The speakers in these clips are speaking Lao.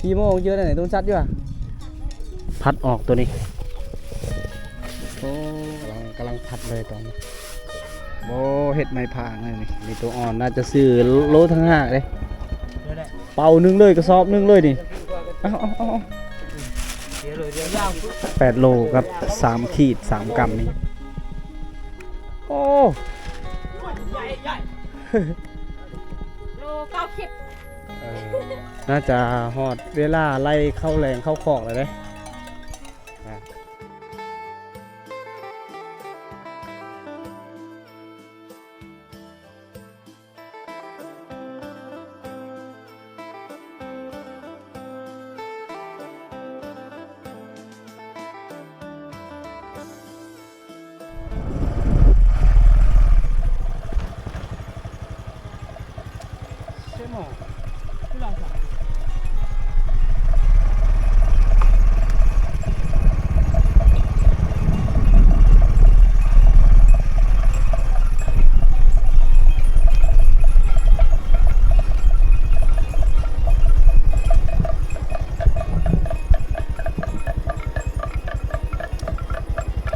ສີ່ໂມງຢູ່ໃນໂຕສັດຢູ່ຫວາ? ພັດອອກໂຕນີ້. ໂອ້ ກຳລັງ ກຳລັງພັດເລີຍຕອນນີ້. ໂອ້ ເຮັດໄມ້ພາງເລີຍນີ້. ມີໂຕອ່ອນ ໜ້າຈະຊື້ໂລຕ່າງຫາກເດ້. ເປົາໜຶ່ງເລີຍ ກະສອບໜຶ່ງເລີຍນີ້. ເອົາ ເອົາ ເອົາ ເອົາ. ແປດໂລກັບສາມຂີດສາມກຳນີ້. ໂອ້ ໂລເກົ້າຂີດ. ເອີ ໜ້າຈະຮອດເວລາໄລ່ເຂົ້າແລງເຂົ້າຄອກແລ້ວເດ້.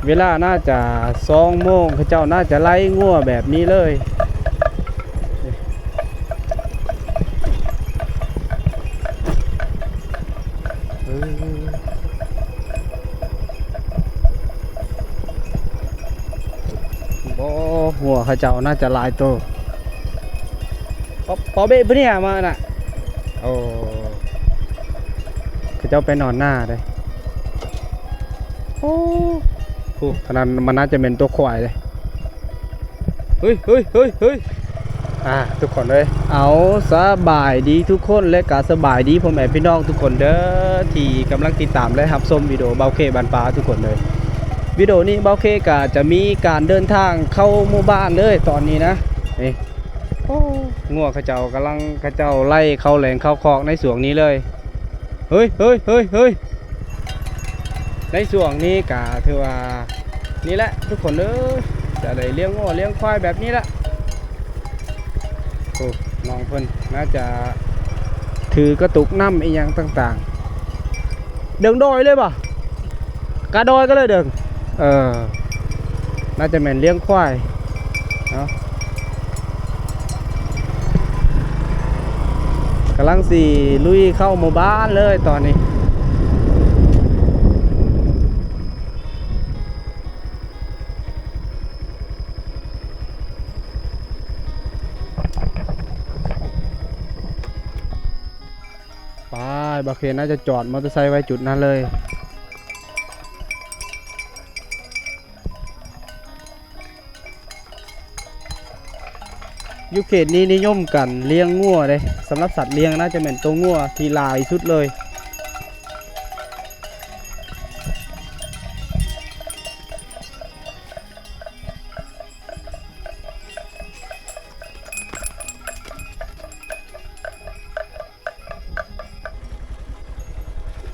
ເວລາໜ້າຈະສອງໂມງ ເຂົາເຈົ້າໜ້າຈະໄລ່ງົວແບບນີ້ເລີຍ. ບໍ່ ງົວເຂົາເຈົ້າໜ້າຈະຫຼາຍໂຕ. ປອເບະຜູ້ນີ້ມານະ. ໂອ້ ເຂົາເຈົ້າໄປນອນໜ້າເດ້. ໂອ້ ໂອ້ ອັນນັ້ນມັນໜ້າຈະແມ່ນຕົວຄວາຍເດ້. ເຮີ້ຍ ເຮີ້ຍ ເຮີ້ຍ ເຮີ້ຍ ອ່າ ທຸກຄົນເອີຍ ເອົາ ສະບາຍດີທຸກຄົນ ແລະກະສະບາຍດີພໍ່ແມ່ພີ່ນ້ອງທຸກຄົນເດີ ທີ່ກຳລັງຕິດຕາມ ແລະຮັບຊົມວິດີໂອບ່າວເຄບ້ານປ່າທຸກຄົນເດີ. ວິດີໂອນີ້ບ່າວເຄກະຈະມີການເດີນທາງເຂົ້າໝູ່ບ້ານເລີຍຕອນນີ້ນະ. ນີ້ ໂອ້ ງົວເຂົາເຈົ້າກຳລັງ ເຂົາເຈົ້າໄລ່ເຂົ້າແລງເຂົ້າຄອກໃນຊ່ວງນີ້ເລີຍ. ເຮີ້ຍ ເຮີ້ຍ ເຮີ້ຍ ເຮີ້ຍ ໃນຊ່ວງນີ້ກະຖືວ່າ ນີ້ແຫຼະທຸກຄົນເອີຍ ຈະໄດ້ລ້ຽງງົວລ້ຽງຄວາຍແບບນີ້ແຫຼະ. ໂອ້ ນ້ອງເພິ່ນໜ້າຈະຖືກະຕຸກນ້ຳອີ່ຫຍັງຕ່າງໆ. ເດີ່ງດອຍເລີຍບໍ່? ກະດອຍກະເລີຍເດີ່ງ. ເອີ ໜ້າຈະແມ່ນລ້ຽງຄວາຍເນາະ. ກຳລັງຊິລຸຍເຂົ້າໝູ່ບ້ານເລີຍຕອນນີ້. ໄປ ບ່າວເຄໜ້າຈະຈອດມໍເຕີໄຊໄວ້ຈຸດນັ້ນເລີຍ. ຢູ່ເຂດນີ້ນິຍົມກັນລ້ຽງງົວເດ້. ສຳລັບສັດລ້ຽງໜ້າຈະແມ່ນໂຕງົວທີ່ຫຼາຍສຸດເລີຍ.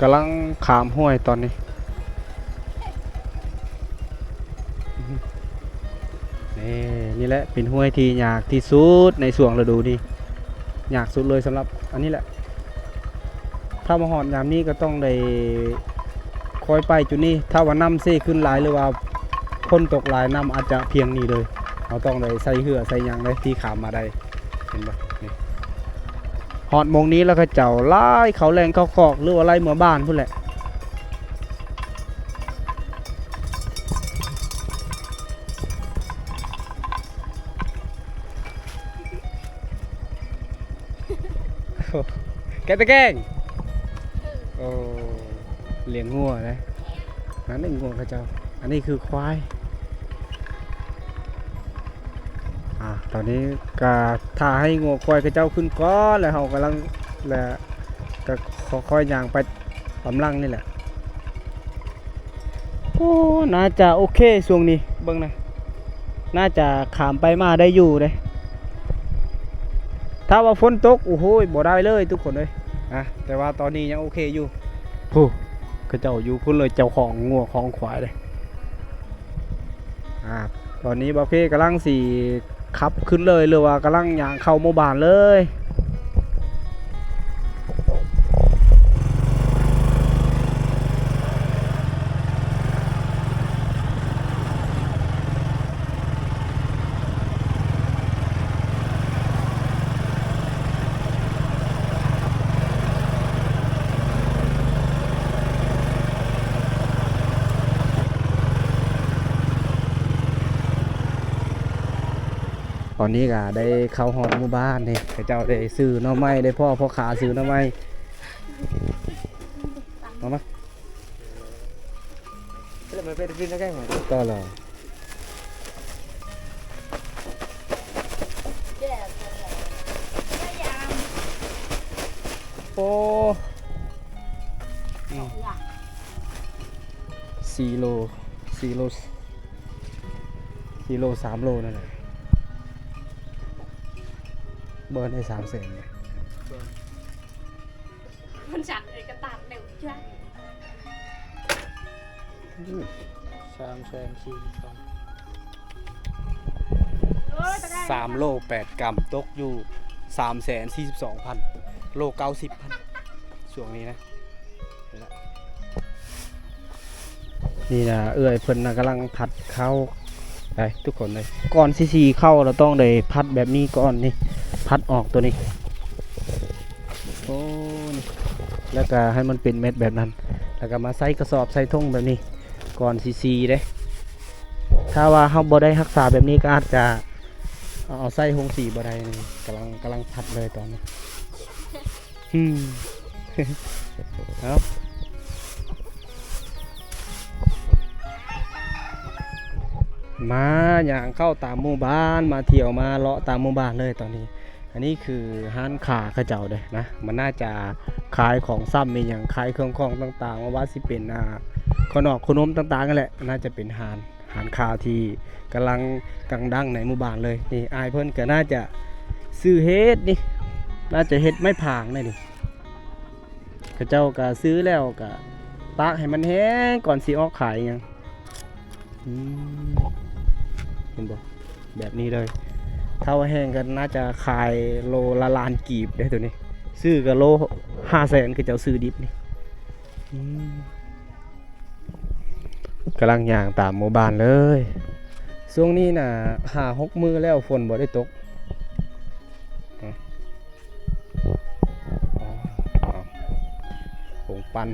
ກຳລັງຂ້າມຫ້ວຍຕອນນີ້. ນີ້ ນີ້ແຫຼະເປັນຫ້ວຍທີ່ຍາກທີ່ສຸດໃນຊ່ວງລະດູນີ້ ຍາກສຸດເລີຍສຳລັບອັນນີ້ແຫຼະ. ຖ້າມາຮອດຍາມນີ້ກໍຕ້ອງໄດ້ຄ່ອຍໄປຈຸດນີ້. ຖ້າວ່ານ້ຳເຊຂຶ້ນຫຼາຍ ຫຼືວ່າຝົນຕົກຫຼາຍ ນ້ຳອາດຈະພຽງນີ້ເລີຍ. ເຮົາຕ້ອງໄດ້ໃຊ້ເຮືອໃຊ້ຫຍັງເດ້ ທີ່ຂ້າມມາໄດ້. ເຫັນບໍ່ ນີ້ ຮອດໝ່ອງນີ້ແລ້ວ ເຂົາເຈົ້າໄລ່ເຂົ້າແລງເຂົ້າຄອກ ຫຼືວ່າໄລ່ເມືອບ້ານພຸ້ນແຫຼະ. ແກະຕະແກງ. ໂອ້ ລ້ຽງງົວເດ້. ນັ້ນແຫຼະງົວເຂົາເຈົ້າ. ອັນນີ້ຄືຄວາຍ. ອ່າ ຕອນນີ້ກະຖ້າໃຫ້ງົວຄວາຍເຂົາເຈົ້າຂຶ້ນກ່ອນ ແລ້ວເຮົາກຳລັງ ແລ້ວກະຄ່ອຍໆຍ່າງໄປຕາມຫຼັງນີ້ແຫຼະ. ໂອ້ ໜ້າຈະໂອເຄຊ່ວງນີ້ ເບິ່ງນະ ໜ້າຈະຂ້າມໄປມາໄດ້ຢູ່ເດ້. ຖ້າວ່າຝົນຕົກ ໂອ້ໂຫ ບໍ່ໄດ້ເລີຍທຸກຄົນເອີຍ. ອ່າ ແຕ່ວ່າຕອນນີ້ຍັງໂອເຄຢູ່. ຜູ້ ເຂົາເຈົ້າຢູ່ພຸ້ນເລີຍ ເຈົ້າຂອງງົວຂອງຄວາຍເດ້. ອ່າ ຕອນນີ້ບ່າວເຄກຳລັງຊິຂັບຂຶ້ນເລີຍ ຫຼືວ່າກຳລັງຍ່າງເຂົ້າໝູ່ບ້ານເລີຍ. ຕອນນີ້ກໍໄດ້ເຂົ້າຮອດໝູ່ບ້ານນີ້ ເຂົາເຈົ້າໄດ້ຊື້ໜໍ່ໄມ້ ໄດ້ພໍ້ພໍ່ຄ້າຊື້ໜໍ່ໄມ້ ເອົາມາ ກໍລະ ໂອ້ ອືມ ສີ່ໂລ ສີ່ໂລ ສີ່ໂລ ສາມໂລນັ້ນແຫຼະ ບໍ່ໄດ້ສາມແສນ ມັນສັກເອກະຕານເລັວຈ້າ ສາມແສນສີ່ສິບສອງ ໂອ້ຍ ສາມໂລແປດກຣາມ ຕົກຢູ່ສາມແສນສີ່ສິບສອງພັນ ໂລເກົ້າສິບພັນ ຊ່ວງນີ້ນະ. ນີ້ນະ ເອື້ອຍເພິ່ນນະກຳລັງຜັດເຂົ້າໄດ໋ທຸກຄົນເອີຍ ກ່ອນຊິສີເຂົ້າລະຕ້ອງໄດ້ຜັດແບບນີ້ກ່ອນນີ້ ຜັດອອກໂຕນີ້ ໂອ້ ນີ້ ແລ້ວກະໃຫ້ມັນເປັນເມັດແບບນັ້ນ ແລ້ວກະມາໃສ່ກະສອບໃສ່ຖົງແບບນີ້ກ່ອນຊິສີເດ້ ຖ້າວ່າເຮົາບໍ່ໄດ້ຮັກສາແບບນີ້ກໍອາດຈະເອົາໃສ່ໂຮງສີບໍ່ໄດ້ນີ້ ກຳລັງ ກຳລັງຜັດເລີຍຕອນນີ້. ອືມ ເອົາ ມາຍ່າງເຂົ້າຕາມໝູ່ບ້ານ ມາທ່ຽວມາເລາະຕາມໝູ່ບ້ານເລີຍຕອນນີ້ ອັນນີ້ຄືຮ້ານຄ້າເຂົາເຈົ້າເດ້ນະ ມັນໜ້າຈະຂາຍຂອງຊ້ຳອີ່ຫຍັງ ຂາຍເຄື່ອງຂອງຕ່າງໆ ບໍ່ວ່າຊິເປັນ ອ່າ ຂະໜອກຂະໜົມຕ່າງໆ ນັ້ນແຫຼະ ໜ້າຈະເປັນຮ້ານ ຮ້ານຄ້າທີ່ກຳລັງດັງໆໃນໝູ່ບ້ານເລີຍ ນີ້ອ້າຍເພິ່ນກໍໜ້າຈະຊື້ເຮັດນີ້ ໜ້າຈະເຮັດໄມ້ຜາງແຫຼະນີ້ ເຂົາເຈົ້າກໍຊື້ແລ້ວກໍຕາກໃຫ້ມັນແຫ້ງກ່ອນຊິອອກຂາຍຫຍັງ ອືມ ເຫັນບໍ່ ແບບນີ້ເລີຍ ຖ້າວ່າແຫ້ງກໍໜ້າຈະຂາຍໂລລະລ້ານກີບເດ້ໂຕນີ້ ຊື້ກໍໂລຫ້າແສນ ເຂົາເຈົ້າຊື້ດິບນີ້ ອືມ. ກຳລັງຍ່າງຕາມໝູ່ບ້ານເລີຍ ຊ່ວງນີ້ນະ ຫ້າຫົກມື້ແລ້ວຝົນບໍ່ໄດ້ຕົກ ໂຮງປັ່ນ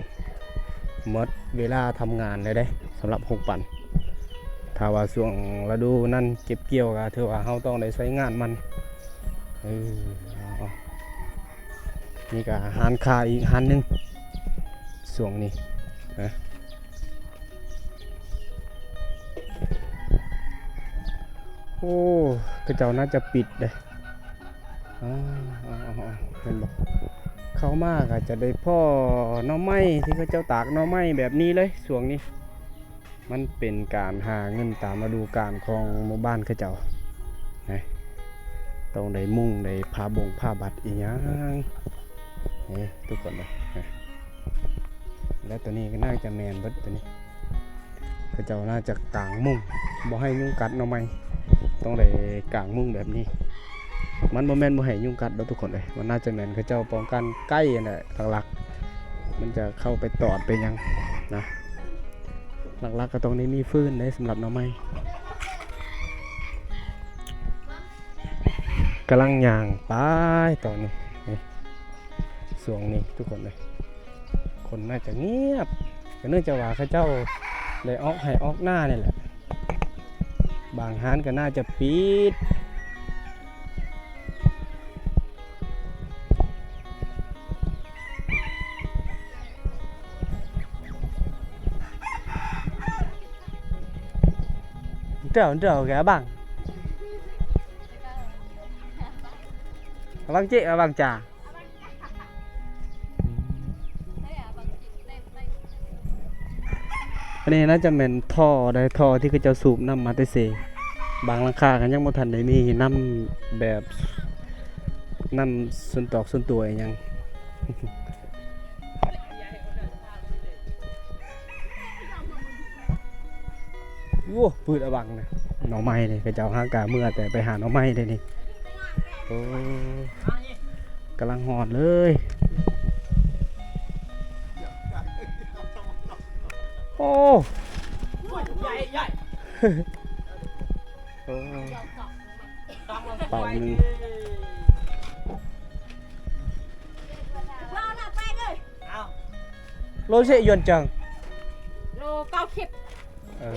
ໝົດເວລາທຳງານແລ້ວເດ້ ສຳລັບໂຮງປັ່ນ ຖ້າວ່າຊ່ວງລະດູນັ້ນເກັບກ່ຽວກໍຖືວ່າເຮົາຕ້ອງໄດ້ໃຊ້ງານມັນ ເອີ ເອົາ ນີ້ກໍຮ້ານຄ້າອີກຮ້ານໜຶ່ງ ຊ່ວງນີ້ນະ ໂອ້ ເຂົາເຈົ້າໜ້າຈະປິດເດ້ ອ່າ ເຫັນບໍ່ ເຂົ້າມາກໍຈະໄດ້ພໍ້ໜໍ່ໄມ້ ທີ່ເຂົາເຈົ້າຕາກໜໍ່ໄມ້ແບບນີ້ເລີຍ ຊ່ວງນີ້ ມັນເປັນການຫາເງິນຕາມລະດູການຂອງໝູ່ບ້ານເຂົາເຈົ້ານະ ຕ້ອງໄດ້ມຸງໄດ້ຜ້າບົງຜ້າບັດອີ່ຫຍັງ ນີ້ທຸກຄົນເອີຍ ແລະໂຕນີ້ກໍໜ້າຈະແມ່ນເບິດໂຕນີ້ ເຂົາເຈົ້າໜ້າຈະກາງມຸ້ງບໍ່ໃຫ້ຍຸງກັດໜໍ່ໄມ້ ຕ້ອງໄດ້ກາງມຸ້ງແບບນີ້ ມັນບໍ່ແມ່ນບໍ່ໃຫ້ຍຸງກັດດອກທຸກຄົນເອີຍ ມັນໜ້າຈະແມ່ນເຂົາເຈົ້າປ້ອງກັນໄກ່ຫັ້ນແຫຼະ ຫຼັກໆ ມັນຈະເຂົ້າໄປຕອດໄປຫຍັງນະ ຫຼັກໆກໍຕ້ອງໄດ້ມີຟືນເດ້ສຳລັບໜໍ່ໄມ້ ກຳລັງຍ່າງໄປຕອນນີ້ ນີ້ ຊ່ວງນີ້ທຸກຄົນເອີຍ ຄົນໜ້າຈະງຽບ ກໍເນື່ອງຈາກວ່າເຂົາເຈົ້າໄດ້ອອກໄຮ່ອອກນານີ້ແຫຼະ ບາງຮ້ານກໍໜ້າຈະປິດ Dah, dah, abang. Abang cik, abang ca. ອັນນີ້ໜ້າຈະແມ່ນທໍ່ໃດ ທໍ່ທີ່ເຂົາເຈົ້າສູບນ້ຳມາແຕ່ເຊ ບາງຫຼັງຄາກໍຍັງບໍ່ທັນໄດ້ມີນ້ຳແບບ ນ້ຳສ່ວນຕອກສ່ວນຕົວອີ່ຫຍັງ. ໂອ້ ພືດອະບັງນະ ໜໍ່ໄມ້ນີ້ ເຂົາເຈົ້າຫາກະເມືອແຕ່ໄປຫາໜໍ່ໄມ້ເດ້ນີ້. ໂອ້ ກຳລັງຮອດເລີຍ. ໂອ້ ໂອ້ ເປົາໜຶ່ງ. ໂລເຊຍອນຈັງ ໂລເກົ້າສິບ. ເອີ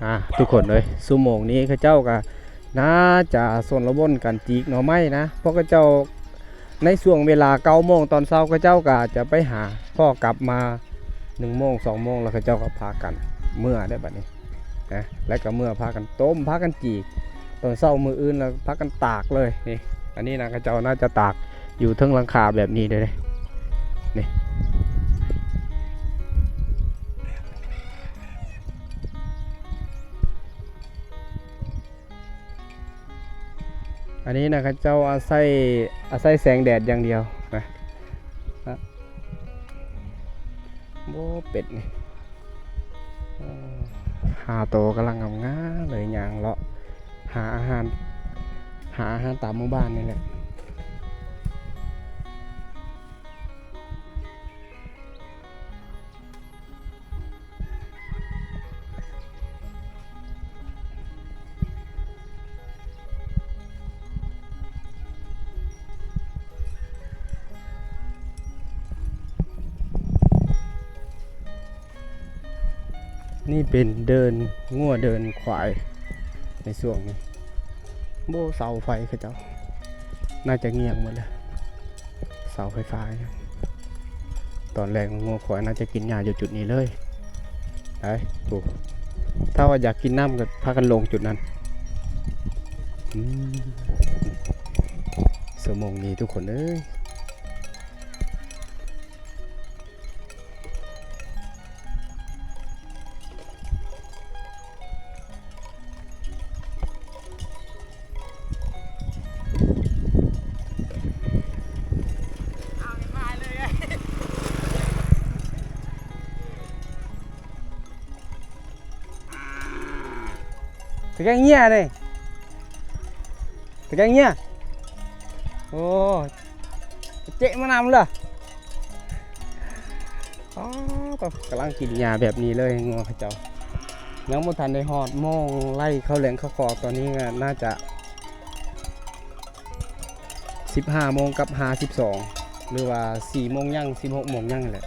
ໂ ອ່າ ທຸກຄົນເອີຍ ຊົ່ວໂມງນີ້ເຂົາເຈົ້າກໍໜ້າຈະຊົນລະບົນກັນຈີກໜໍ່ໄມ້ນະ ເພາະເຂົາເຈົ້າ ໃນຊ່ວງເວລາເກົ້າໂມງຕອນເຊົ້າ ເຂົາເຈົ້າກໍຈະໄປຫາ ພໍກັບມາໜຶ່ງໂມງ ສອງໂມງ ແລ້ວເຂົາເຈົ້າກໍພາກັນເມືອໄດ໋ບັດນີ້ນະ ແລ້ວກໍເມືອພາກັນຕົ້ມ ພາກັນຈີກ ຕອນເຊົ້າມື້ອື່ນແລ້ວພາກັນຕາກເລີຍ. ນີ້ ອັນນີ້ນະ ເຂົາເຈົ້າໜ້າຈະຕາກຢູ່ເທິງຫຼັງຄາແບບນີ້ເດ້ ນີ້. ອັນນີ້ນະ ເຂົາເຈົ້າອາໄສ ອາໄສແສງແດດຢ່າງດຽວນະ ນະ ໂອ້ ເປັດນີ້ ເອີ ຫ້າໂຕກຳລັງງາມໆເລີຍ ຍ່າງເລາະຫາອາຫານ ຫາອາຫານຕາມໝູ່ບ້ານນີ້ແຫຼະ. ນີ້ເປັນເດີ່ນງົວເດີ່ນຄວາຍໃນຊ່ວງນີ້. ໂອ້ ເສົາໄຟເຂົາເຈົ້າໜ້າຈະງ່ຽງໝົດແລ້ວ ເສົາໄຟຟ້າ. ຕອນແລງງົວຄວາຍໜ້າຈະກິນຫຍ້າຢູ່ຈຸດນີ້ເລີຍ. ໄປ ໂອ້ ຖ້າວ່າຢາກກິນນ້ຳກໍພາກັນລົງຈຸດນັ້ນ. ອືມ ຊົ່ວໂມງນີ້ທຸກຄົນເອີຍ. ຕະແກງເຫຍື້ອເດ້ ຕະແກງເຫຍື້ອ. ໂອ້ ເຈະມານຳເລີຍ. ອໍ ກຳລັງກິນຫຍ້າແບບນີ້ເລີຍ ງົວເຂົາເຈົ້າ. ຍັງບໍ່ທັນໄດ້ຮອດໂມງໄລ່ເຂົ້າແລງເຂົ້າຄອກ ຕອນນີ້ກໍໜ້າຈະ ສິບຫ້າໂມງກັບຫ້າສິບສອງ ຫຼືວ່າສີ່ໂມງຫຍັງ ສິບຫົກໂມງຫຍັງນີ້ແຫຼະ.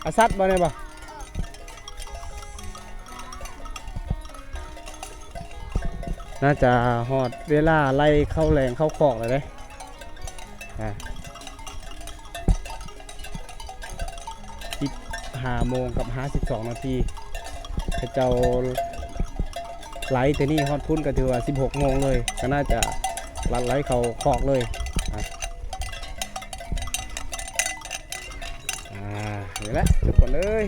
ອາສັດບໍ່ນີ້ບໍ່? ໜ້າຈະຮອດເວລາໄລ່ເຂົ້າແລງເຂົ້າຄອກແລ້ວເດ້. ອາ ສິບຫ້າໂມງກັບຫ້າສິບສອງນາທີ ເຂົາເຈົ້າໄລ່ແຕ່ນີ້ຮອດພຸ້ນກໍຖືວ່າສິບຫົກໂມງເລີຍ ກໍໜ້າຈະລັດໄລ່ເຂົ້າຄອກເລີຍ. ອາ ອ່າ ນີ້ແຫຼະທຸກຄົນເອີຍ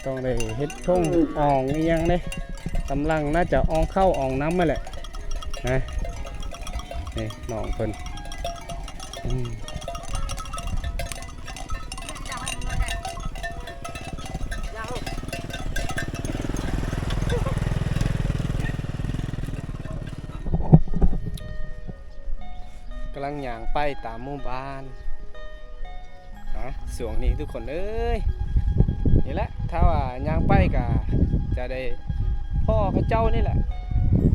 ຕ້ອງໄດ້ເຮັດທົ່ງອ່ອງອີ່ຫຍັງເດ້ ກຳລັງໜ້າຈະອ່ອງເຂົ້າອ່ອງນ້ຳຫັ້ນແຫຼະນະ. ນີ້ນ້ອງເພິ່ນ ອືມ ກຳລັງຍ່າງໄປຕາມໝູ່ບ້ານ. ອ່ະ ຊ່ວງນີ້ທຸກຄົນເອີຍ ນີ້ແຫຼະ ຖ້າວ່າຍ່າງໄປກະຈະໄດ້ພໍ້ເຂົາເຈົ້ານີ້ແຫຼະ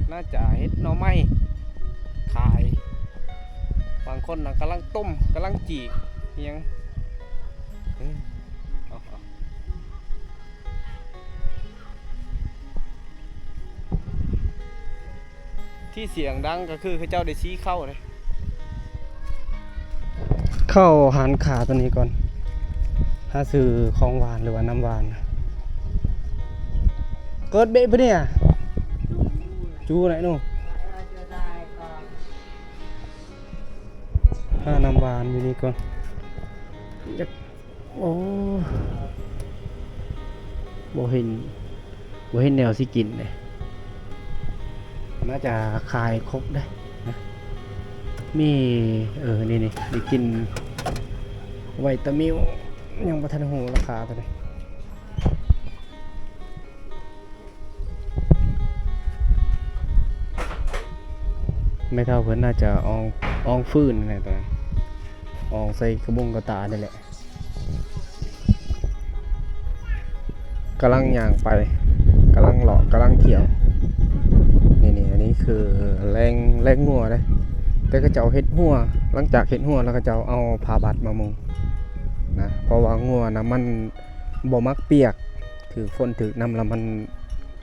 ໜ້າຈະເຮັດໜໍ່ໄມ້ຂາຍ ບາງຄົນນະກຳລັງຕົ້ມ ກຳລັງຈີກອີ່ຫຍັງ. ເອີ ເອົາ ເອົາ ທີ່ສຽງດັງກໍຄືເຂົາເຈົ້າໄດ້ຊີ້ເຂົ້າເດ້. ເຂົ້າຮ້ານຄ້າຕົວນີ້ກ່ອນ ຫາຊື້ຂອງຫວານ ຫຼືວ່ານ້ຳຫວານ. ເກີດເບະປະເດຍ ຈູໄນໂນ ຫານ້ຳຫວານຢູ່ນີ້ກ່ອນ. ໂອ້ ບໍ່ເຫັນ ບໍ່ເຫັນແນວຊິກິນເດ້. ໜ້າຈະຂາຍຄົກເດ້ ມີ ເອີ ນີ້ໆ ໄດ້ກິນໄວຕາມິວ ຍັງບໍ່ທັນຮູ້ລາຄາເທົ່າໃດ. ແມ່ເຖົ້າເພິ່ນໜ້າຈະອ່ອງ ອ່ອງຟືນແຫຼະຕອນນັ້ນ ອ່ອງໃສ່ກະບົງກະຕານີ້ແຫຼະ. ກຳລັງຍ່າງໄປ ກຳລັງ ແລງງົວເດ້ ແຕ່ເຂົາເຈົ້າເຮັດຮົ້ວ ຫຼັງຈາກເຮັດຮົ້ວແລ້ວ ເຂົາເຈົ້າເອົາຜ້າບັດມາມຸງນະ ເພາະວ່າງົວນະມັນບໍ່ມັກປຽກ ຖືກຝົນຖືກນ້ຳແລ້ວມັນ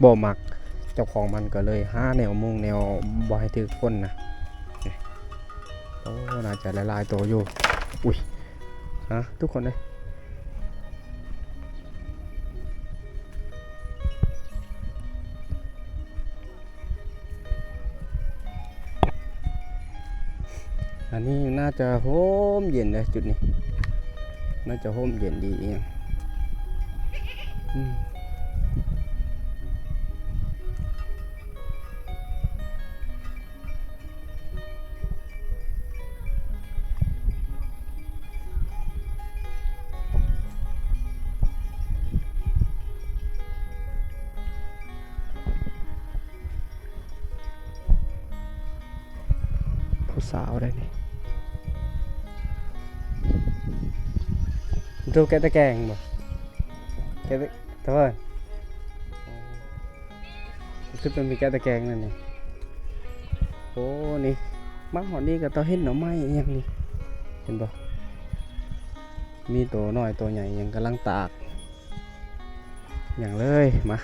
ບໍ່ມັກ ເຈົ້າຂອງມັນກໍເລີຍຫາແນວມຸງແນວບໍ່ໃຫ້ຖືກຝົນນະ. ໂອ້ ໜ້າຈະຫຼາຍໆໂຕຢູ່ ອຸ້ຍ ຮະ ທຸກຄົນເອີຍ. ອັນນີ້ໜ້າຈະຮົ່ມເຢັນເດ້ ຈຸດນີ້ໜ້າຈະຮົ່ມເຢັນດີອີ່ຫຍັງ ອືມ. ຜູ້ສາວໄດ໋ນີ້ ໂຕແກະຕະແກງບໍ່? ແກະຕະ ຕະເວີນ ຄືເປັນແກະຕະແກງນັ້ນນີ້. ໂອ້ ນີ້ ມາຮອດນີ້ກໍຕ້ອງເຫັນໜໍ່ໄມ້ອີ່ຫຍັງນີ້ ເຫັນບໍ່? ມີໂຕນ້ອຍໂຕໃຫຍ່ຫຍັງກຳລັງຕາກຫຍັງເລີຍ. ມາ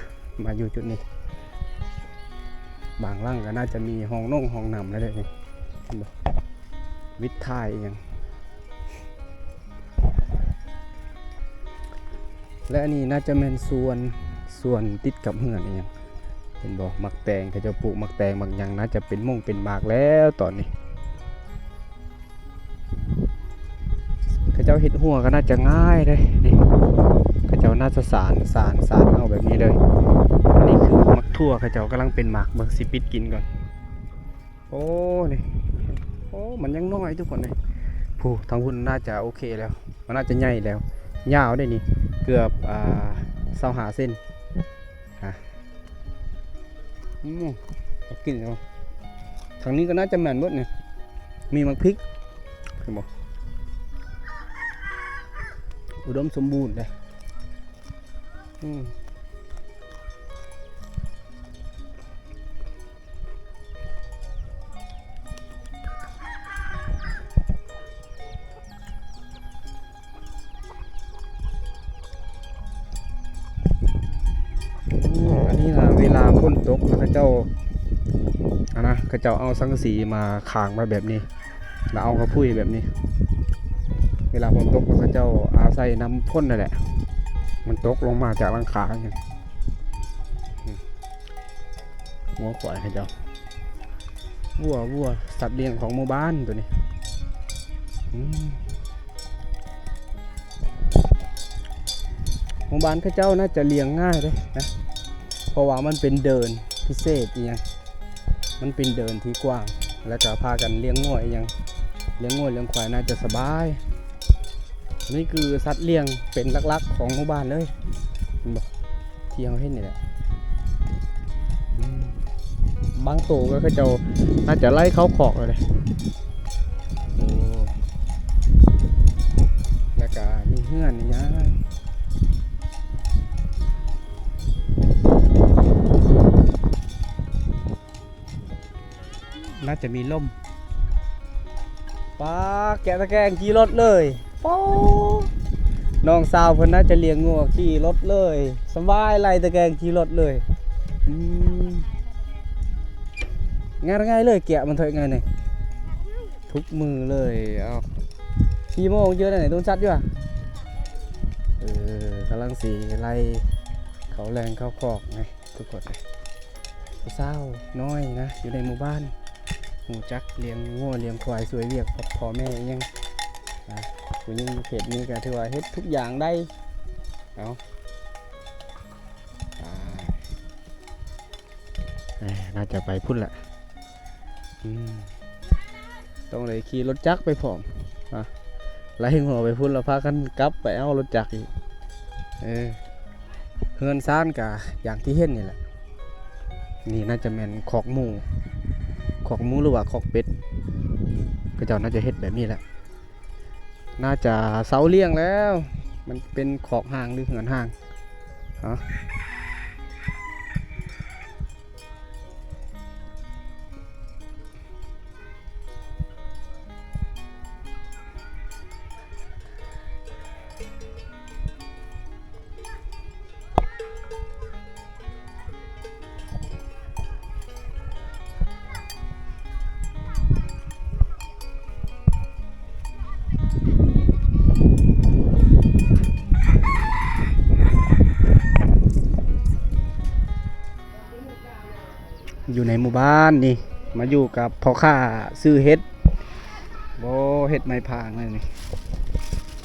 ມາຢູ່ຈຸດນີ້ ບາງຫຼັງກໍໜ້າຈະມີຫ້ອງນົງຫ້ອງນ້ຳແລ້ວເດ້ນີ້ ເຫັນບໍ່? ວິດຖ່າຍອີ່ຫຍັງ ແລະ ອັນນີ້ໜ້າຈະແມ່ນສວນ ສວນຕິດກັບເຮືອນອີ່ຫຍັງ ເຫັນບໍ່? ໝາກແຕງ ເຂົາເຈົ້າປູກໝາກແຕງໝາກຫຍັງ ໜ້າຈະເປັນມົ້ງເປັນໝາກແລ້ວຕອນນີ້. ເຂົາເຈົ້າເຮັດຮົ້ວກໍໜ້າຈະງ່າຍເດ້ນີ້ ເຂົາເຈົ້າໜ້າຈະສານ ສານ ສານເອົາແບບນີ້ເລີຍ. ອັນນີ້ຄືໝາກຖົ່ວ ເຂົາເຈົ້າກຳລັງເປັນໝາກ ເບິ່ງ ຊິປິດກິນກ່ອນ. ໂອ້ ນີ້ ໂອ້ ມັນຍັງນ້ອຍທຸກຄົນເອີຍ. ຜູ້ ທາງພຸ້ນໜ້າຈະໂອເຄແລ້ວ ມັນໜ້າຈະໃຫຍ່ແລ້ວ ຍາວເດ້ນີ້ ເກືອບ ອ່າ ຊາວຫ້າເຊັນ ຮະ. ອືມ ກິນເອົາ ທາງນີ້ກໍໜ້າຈະແມ່ນເບິດນີ້ ມີໝາກພິກ ເຫັນບໍ່? ອຸດົມສົມບູນເດ້ ອືມ. ອັນນີ້ນະ ເວລາຝົນຕົກ ເຂົາເຈົ້າ ອັນນະ ເຂົາເຈົ້າເອົາສັງກະສີມາຄ້າງໄວ້ແບບນີ້ ແລ້ວເອົາກະພຸ້ຍແບບນີ້ ເວລາຝົນຕົກ ເຂົາເຈົ້າອາໄສນ້ຳຝົນນັ້ນແຫຼະ ມັນຕົກລົງມາຈາກຫຼັງຄາ. ງົວຄວາຍເຂົາເຈົ້າ ວັວ ວັວ ສັດລ້ຽງຂອງໝູ່ບ້ານໂຕນີ້ ອືມ. ໝູ່ບ້ານເຂົາເຈົ້າໜ້າຈະລ້ຽງງ່າຍເດ້ນະ ເພາະວ່າມັນເປັນເດີ່ນພິເສດອີ່ຫຍັງ ມັນເປັນເດີ່ນທີ່ກວ້າງ ແລ້ວກໍພາກັນລ້ຽງງົວອີ່ຫຍັງ ລ້ຽງງົວລ້ຽງຄວາຍໜ້າຈະສະບາຍ. ນີ້ຄືສັດລ້ຽງເປັນຫຼັກໆຂອງໝູ່ບ້ານເລີຍ ເຫັນບໍ່? ທີ່ເຮົາເຫັນນີ້ແຫຼະ ອືມ ບາງໂຕກໍເຂົາເຈົ້າໜ້າຈະໄລ່ເຂົ້າຄອກແລ້ວເດ້ ໂອ້ ແລ້ວກໍມີເຮືອນອີ່ຫຍັງ ໜ້າຈະມີລົມ. ປ້າ ແກະຕະແກງຂີ່ລົດເລີຍ ປ້າ ນ້ອງສາວເພິ່ນໜ້າຈະລ້ຽງງົວຂີ່ລົດເລີຍ ສະບາຍ ໄລ່ຕະແກງຂີ່ລົດເລີຍ ອືມ ງ່າຍໆເລີຍ ແກະມັນເຖິງງ່າຍນີ້ ທຸກມື້ເລີຍ. ເອົາ ຂີ່ໂມງຢູ່ໃນໂດນສັດຢູ່ຫວາ? ເອີ ກຳລັງຊິໄລ່ເຂົ້າແລ່ງເຂົ້າຄອກໄງ ທຸກຄົນ ຜູ້ສາວນ້ອຍນະ ຢູ່ໃນໝູ່ບ້ານ ຮູ້ຈັກລ້ຽງງົວລ້ຽງຄວາຍ ຊ່ວຍວຽກພໍ່ແມ່ອີ່ຫຍັງ ອ່າ ຜູ້ຍິງເຂດນີ້ກໍຖືວ່າເຮັດທຸກຢ່າງໄດ້. ເອົາ ອ່າ ເອີ ໜ້າຈະໄປພຸ້ນແຫຼະ ອືມ. ຕ້ອງໄດ້ຂີ່ລົດຈັກໄປພ້ອມ ອ່ະ ໄລ່ງົວໄປພຸ້ນ ແລ້ວພາກັນກັບໄປເອົາລົດຈັກອີກ ເອີ ເຮືອນຊານກະຢ່າງທີ່ເຫັນນີ້ແຫຼະ. ນີ້ໜ້າຈະແມ່ນຄອກໝູ ຄອກໝູ ຫຼືວ່າຄອກເປັດ ເຂົາເຈົ້າໜ້າຈະເຮັດແບບນີ້ແຫຼະ. ໜ້າຈະເຊົາລ້ຽງແລ້ວ ມັນເປັນຄອກຮ້າງ ຫຼືເຮືອນຮ້າງ ເນາະ. ເອົາ ເອົາ ຢູ່ໃນໝູ່ບ້ານນີ້ ມາຢູ່ກັບພໍ່ຄ້າຊື້ເຫັດ. ໂອ້ ເຫັດໄມ້ຜາງເລີຍນີ້.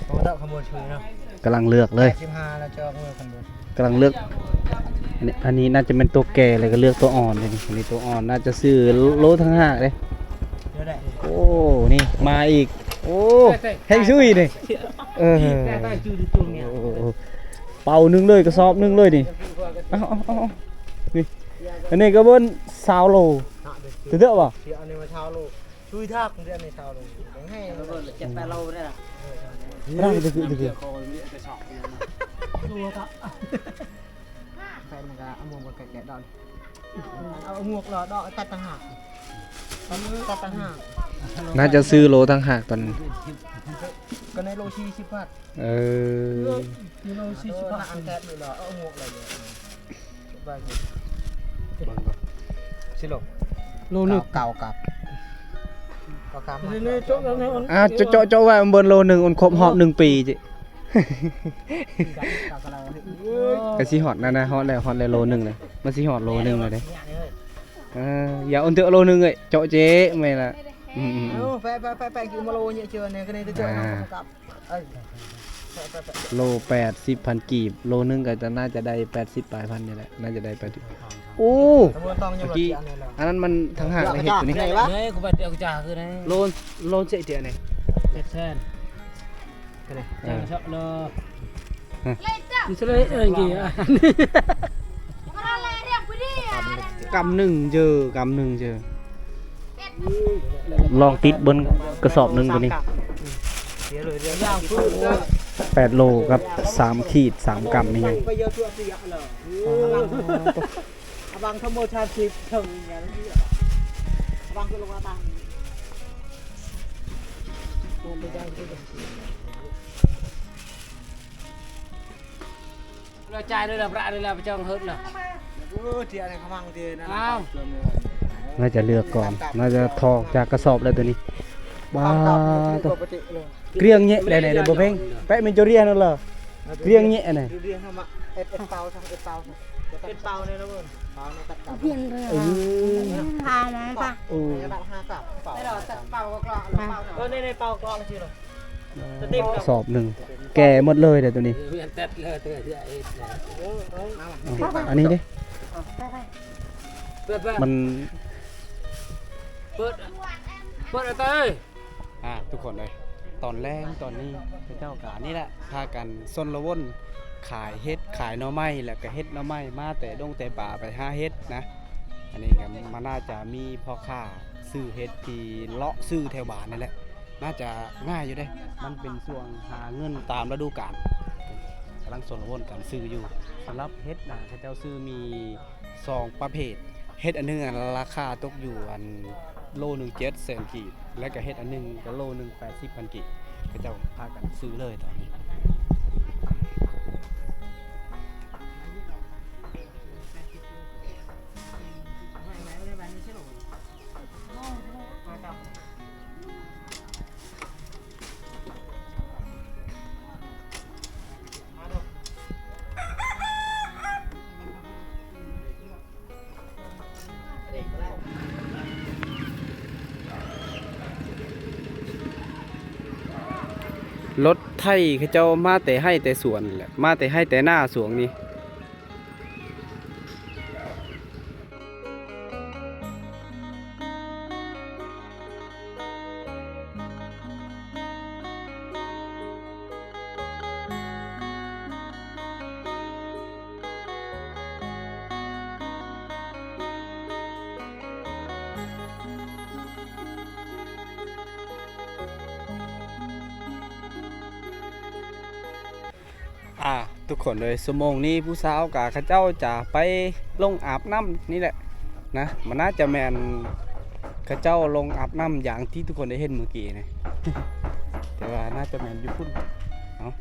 ໂອ້ ດອກຂະໂມຍເຊີຍເນາະ. ກຳລັງເລືອກເລີຍ. ສິບຫ້າແລ້ວຈະເອົາຂະໂມຍ ກຳລັງເລືອກ. ອັນນີ້ ອັນນີ້ໜ້າຈະແມ່ນຕົວແກ່ ແລ້ວກໍເລືອກຕົວອ່ອນເດ້ນີ້. ອັນນີ້ຕົວອ່ອນ ໜ້າຈະຊື້ໂລຕ່າງຫາກເດ້. ໂອ້ ນີ້ມາອີກ. ໂອ້ ແຮງຊຸຍນີ້. ເອີ ເປົາໜຶ່ງເລີຍ ກະສອບໜຶ່ງເລີຍນີ້. ເອົາ ເອົາ ເອົາ ເອົາ ນີ້ ອັນນີ້ກໍເບິ່ງຊາວໂລ. ເດີໆບໍ່? ອັນນີ້ມັນຊາວໂລ. ຊຸຍທາກເດືອນນີ້ຊາວໂລ. ແຮງ ເຈັດແປດໂລໄດ້ລະ. ເອີ ເອີ ເອີ ແຟນມັນກໍເອົາໝວກມາແກະໆດອກ. ເອົາໝວກລະດອກຕັດຕ່າງຫາກ ຕັດຕ່າງຫາກ. ໜ້າຈະຊື້ໂລຕ່າງຫາກຕອນນັ້ນ. ກໍໃນໂລສີ່ສິບບາດ. ເອີ ໂລສີ່ສິບບາດ ອັນແຕກນີ້ລະ ເອົາໝວກລະ. ເບິ່ງກ່ອນ ຊິໂລ ໂລໜຶ່ງ ເກົ້າກັບ ເກົ້າກັບ. ອ່າ ເຈາະ ເຈາະ ເຈາະໄວ້ເບິ່ງໂລໜຶ່ງ ອັນຄົບຮອບໜຶ່ງປີ. ກະຊິຮອດແລ້ວນະ ຮອດແລ້ວ ຮອດແລ້ວໂລໜຶ່ງແລ້ວ. ມັນຊິຮອດໂລໜຶ່ງແລ້ວເດ້. ເອີ ຢ່າອັນເທື່ອໂລໜຶ່ງເອີຍ ເຈາະເຈແມ່ນລະ. ອືມໆໆ ເອົາ ໄປ ໄປ ໄປ ໄປ ກິນມາໂລເຍອະເຈີແນ່ ກະໄດ້ເຈາະນຳກັບ. ເອີ ໄປ ໄປ ໄປ ໂລແປດສິບພັນກີບ ໂລໜຶ່ງກໍຈະ ໜ້າຈະໄດ້ແປດສິບປາຍພັນນີ້ແຫຼະ ໜ້າຈະໄດ້ແປດສິບ. ໂອ້ ຕຳຫຼວດຕ້ອງຍັງບໍ່ເຈອແນ່ລະ. ອັນນັ້ນມັນທາງຫາກໃນເຮັດຕົວນີ້ ເລີຍ ກູໄປເອົາກະຈາຄືໃດ. ໂລ ໂລເຈເດນີ້ ເຈັດແສນ. ເອີ ກຳໜຶ່ງເຈີ ກຳໜຶ່ງເຈີ. ລອງຕິດເບິ່ງກະສອບໜຶ່ງໂຕນີ້ ແປດໂລກັບສາມຂີດ ສາມກຳນີ້. ລະຈ່າຍເລີຍລະ ພະເລີຍລະ ໄປຈ້ອງເຮີດລະ. ເອີ ເດ ອັນນີ້ຂະມັງເດນະ. ອ້າວ ໜ້າຈະເລືອກກ່ອນ ໜ້າຈະຖອກຈາກກະສອບແລ້ວໂຕນີ້. ບາດ ກຽງແຍະໄດ້ ບໍ່ເພັງ ແປະເມັນຈະເຣຍນັ້ນລະ. ກຽງແຍະໄດ້ ເປັນເປົາ ເປັນເປົາແນ່ນອນ. ເອີ ເອີ ເປັນເປົາ ເປັນເປົາ. ສອບໜຶ່ງ ແກ່ໝົດເລີຍເດ້ໂຕນີ້. ອັນນີ້ເດ້ ມັນ ເປີດ ເປີດ ເປີດເອົາເຕີຍ. ອ່າ ທຸກຄົນເອີຍ ຕອນແລງຕອນນີ້ ເຂົາເຈົ້າກະນີ້ແຫຼະ ພາກັນຊົນລະວົນຂາຍເຫັດ ຂາຍໜໍ່ໄມ້ ແລ້ວກະເຮັດໜໍ່ໄມ້ ມາແຕ່ດົງແຕ່ປ່າໄປຫາເຫັດນະ. ອັນນີ້ກະມັນໜ້າຈະມີພໍ່ຄ້າຊື້ເຫັດທີ່ເລາະຊື້ແຖວບ້ານນີ້ແຫຼະ. ໜ້າຈະງ່າຍຢູ່ເດ້ ມັນເປັນຊ່ວງຫາເງິນຕາມລະດູການ. ກຳລັງຊົນລະວົນກັນຊື້ຢູ່. ສຳລັບເຫັດນະ ເຂົາເຈົ້າຊື້ມີສອງປະເພດ. ເຫັດອັນໜຶ່ງ ອັນລາຄາຕົກຢູ່ ອັນ ໂລໜຶ່ງເຈັດແສນກີບ ແລະກະເຫັດອັນໜຶ່ງກະໂລໜຶ່ງແປດສິບພັນກີບ. ເຂົາເຈົ້າພາກັນຊື້ເລີຍຕອນນີ້. ລົດໄຖເຂົາເຈົ້າມາແຕ່ໄຮ່ແຕ່ສວນແຫຼະ ມາແຕ່ໄຮ່ແຕ່ນາຊ່ວງນີ້. ອ່າ ທຸກຄົນເອີຍ ຊົ່ວໂມງນີ້ຜູ້ສາວກະເຂົາເຈົ້າຈະໄປລົງອາບນ້ຳນີ້ແຫຼະນະ. ມັນໜ້າຈະແມ່ນເຂົາເຈົ້າລົງອາບນ້ຳຢ່າງທີ່ທຸກຄົນໄດ້ເຫັນມື້ກີ້ນີ້ ແຕ່ວ່າໜ້າຈະແມ່ນຢູ່ພຸ້ນ. ເອົາ